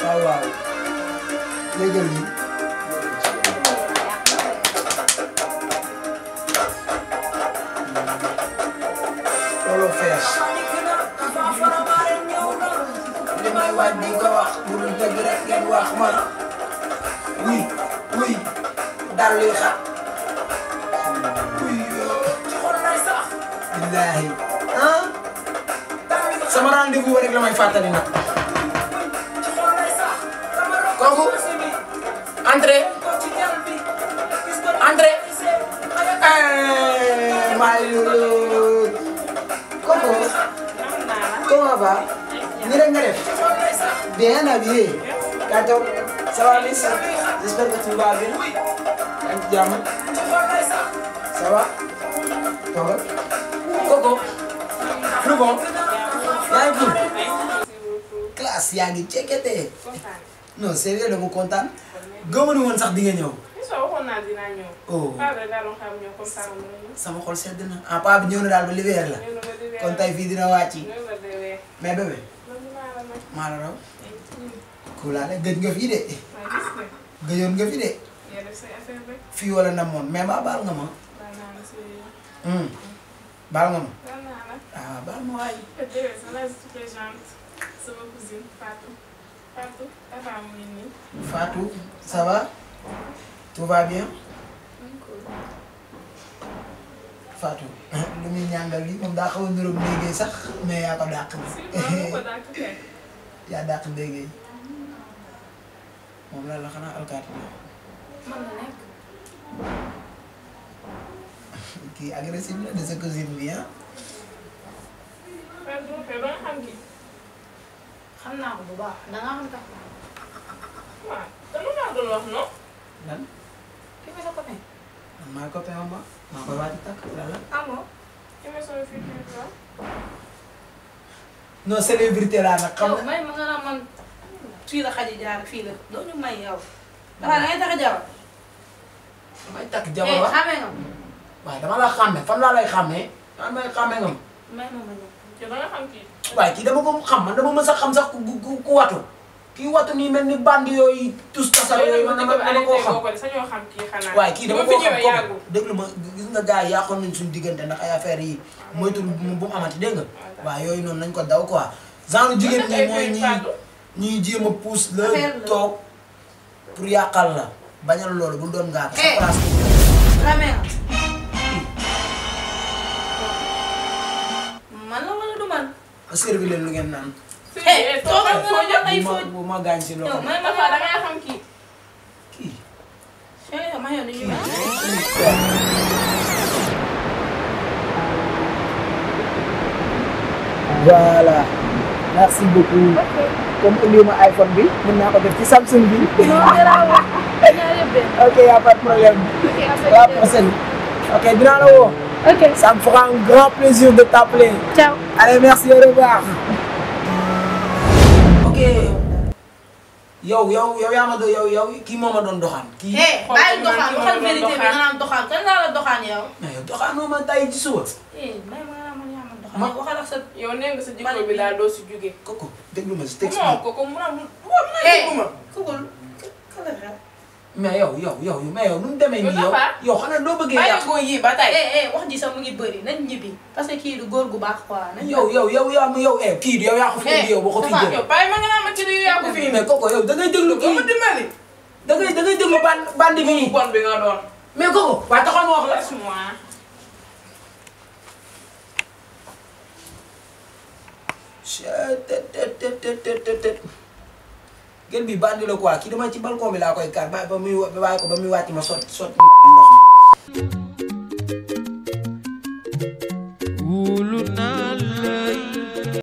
waaw waaw léegi lii looloo fees li may waaj di ko wax bu dul dëgg rek ngeen wax ma wuy daal luy xat wuy billaahi sama rendez-vous rek la may fàttali nag kooku entrée maa ngi lulu kooku comment va ni rek nga def bien habillé kaa toog ça va Miss j'espère que tu vas bien yaa ngi ci jàmm ça va toogal kooku lu bon yaa ngi cool classe yaa ngi cekkete non sérieux dama kontaan gëmënu woon sax di nga ñëw. oh sama xol sedd na ah paa bi ñëw na daal ba libeer la kon tey fii dina wàcc mais bébé maa la raw kuulaale gëj nga fii de gëjoon nga fi de fii wala namoon mais maa baal nga ma baal nga ma ah baal ma waay Fatou, ça va? Tout va bien? Fatou, lu muy ñàngal lii moom daa xaw a niróo ndéggee sax mais yaa ko dàq na. yaa dàq ndéggee moom la xanaa alkaati la. man la nekk. kii agressif la de sa cousine bi ah. xam naa ko bu baax da ngaa xam tax. waaw dama laa doon wax non. lan. ki nga sa copain. man maa copain am ba maa koy waaj a takk lan la. amoo. ki nga sama fii non célébrité laa nag xam yow may ma nga naa man fii la xaji jaar fii la doo ñu may yow. dafa da ngay takk jabar. damay takk jabar wax xamee nga. waaye dama la xàmme fan laa lay xàmmee. maa may xàmme nga ma. may ma ñëw. yow da nga xam kii. waaye kii dama ko xam man dama mës a xam sax ku watu kii watu nii mel ni bandi yooyu tous tasar yooyu man dama koo xam waaye kii dama koo xam ko déglu ma gis nga gars yi yàqoon nañ suñu diggante ndax ay affaires yi moytul bu mu amati dégg nga waaw yooyu noonu nañ ko daw quoi genre jigéen ñi mooy ñuy jéem a pousse la toog pour yàqal la bañal loolu bu doon ngaa sa place man la wala du man. servi leen lu ngeen naan toogal nga la ay foo. bu ma gaañ si loxo may ma da ngay xam kii. kii ma yow ni ñu voilà merci beaucoup comme indi ma iPhone bi mën naa ko def ci Samsung bi. ok y a pas de problème. à la prochaine. ok dinaa la woo. ok ça me fera un grand plaisir de t'appeler. ciao. allez merci au revoir. ok yow yaa ma doon yow kii moo ma doon doxaan. kii bàyyi doxaan waxal vérité bi nga naan doxaan kan laa la doxaan yow. mais yow doxaanoo ma tay ci suba. may ma nga naan man yaa ma doxaan. waxal ak sa. yow nee nga sa jikko bi daal doo si jóge. kooku déglu ma si texte non kooku mu naan mu kugul kala xel. mais yow mais yow nu mu demee nii yow xanaa doo bëggee yàq. bàyyi yi ba tey. wax ji sax mu ngi bëri nañ ñibbi parce que kii du góor gu baax quoi. nañ kii yow yaa ko fi indi yow boo ko fi jëlee. yow bàyyi ma nga naan ma ci yow yaa ko fi indi. mais kooku yow da ngay déglu kii ma dimbali. da ngay déglu bandi bi. bon bi nga doon. mais kooku waaye taxaw ma wax la. laisse-moi. gel bi bandi la quoi kii dama ci balcon bi laa koy kar bàyyi ko ba muy wàcc ma sotti ndox mi